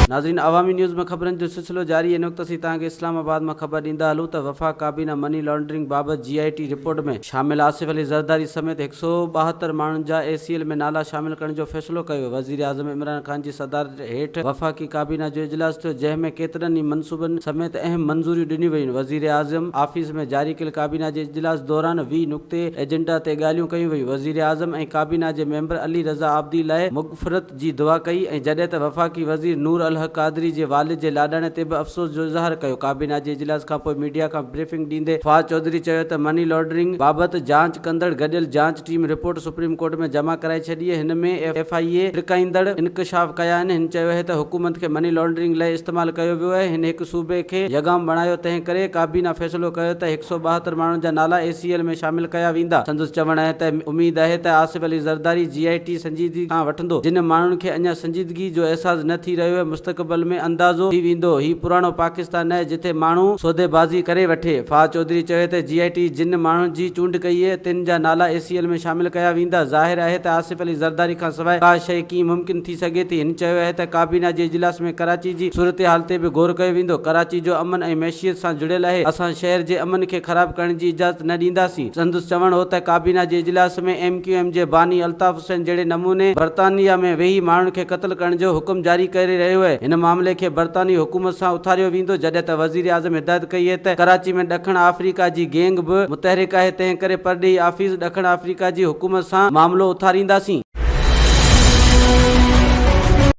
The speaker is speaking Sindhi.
ناظرين عوامي نيوز ۾ خبرن جو سلسلو جاري ان وقت اسين توهان کي اسلام آباد مان خبر ڏيندا هلون ته وفاق ڪابينا مني لانڊرنگ بابت جي آء ٽي رپورٽ ۾ شامل آصف علي زرداري سميت 172 ماڻهن جا اي سي ايل ۾ نالا شامل ڪرڻ جو فيصلو ڪيو. وزيراعظم عمران خان جي صدارت هيٺ وفاقي ڪابينا جو اجلاس ٿيو جنهن ۾ ڪيترن ئي منصوبن سميت اهم منظوريون ڏنيون ويون. وزيراعظم آفيس ۾ جاري ڪيل ڪابينا جي اجلاس دوران 20 نڪتي ايجنڊا تي ڳالهيون ڪيون ويون. وزيراعظم ۽ ڪابينا جي ميمبر علي رضا عابدي لاء مغفرت جي دعا ڪئي ۽ جڏهن ته وفاقي وزير نور الحق قادري جي والد جي لاڏاڻي تي به افسوس جو اظهار ڪيو. ڪابينا جي اجلاس کانپوء ميڊيا کان بريفنگ ڏيندي فواد چوڌري چيو ته مني لانڊرنگ بابت جاچ ڪندڙ گڏيل جاچ ٽيم رپورٽ سپريم ڪورٽ ۾ جمع ڪرائي ڇڏي هن ۾ ايف I اي ٽرڪائيندڙ انڪشاف ڪيا آهن هن چيو آهي ته حڪومت کي مني لانڊرنگ لئه استعمال ڪيو ويو آهي هن هڪ صوبي کي يگام بڻايو تنهن ڪري ڪابينا فيصلو ڪيو ته 172 ماڻهن جا نالا اي سي ايل ۾ شامل ڪيا ويندا سندس چوڻ آهي ته اميد آهي ته آصف علي زرداري جي آء ٽي سنجيدگي سان وٺندو، جن ماڻهن کي اڃا سنجيدگي جو احساس نه ٿي رهيو آهي مستقبل ۾ اندازو ٿي ويندو، هي پراڻو پاڪستان ناهي جتي ماڻهو سوديبازي ڪري وٺي. فواد چوڌري چيو ته جي آء ٽي جن ماڻهن جي چونڊ ڪئي اهي تن جا نالا اي سي ايل ۾ شامل ڪيا ويندا، ظاهر آهي ته آصف علي زرداري کانسواء ڪا شيء ڪيئن ممڪن ٿي سگهي ٿي، هن چيو آهي ته ڪابينا جي اجلاس ۾ ڪراچي جي صورتحال تي به غور ڪيو ويندو، ڪراچي جو امن ۽ معيشت سان جڙيل آهي، اسان شهر جي امن کي خراب ڪرڻ جي اجازت نه ڏينداسين. سندس چوڻ هو ته ڪابينا جي اجلاس ۾ ايم ڪيو ايم جي باني الطاف حسين جهڙي نموني برطانيه ۾ ويهي ماڻهن کي قتل ڪرڻ جو حڪم جاري ڪري رهيو اهي، هن معاملي کي برطانوي حڪومت سان اٿاريو ويندو، جڏهن ته وزيراعظم هدايت ڪئي اهي ته ڪراچي ۾ ڏکڻ آفريڪا جي گينگ به متحرڪ آهي، تنهن ڪري پرڏيهي آفيس ڏکڻ آفريڪا جي حڪومت سان معاملو اٿارينداسين.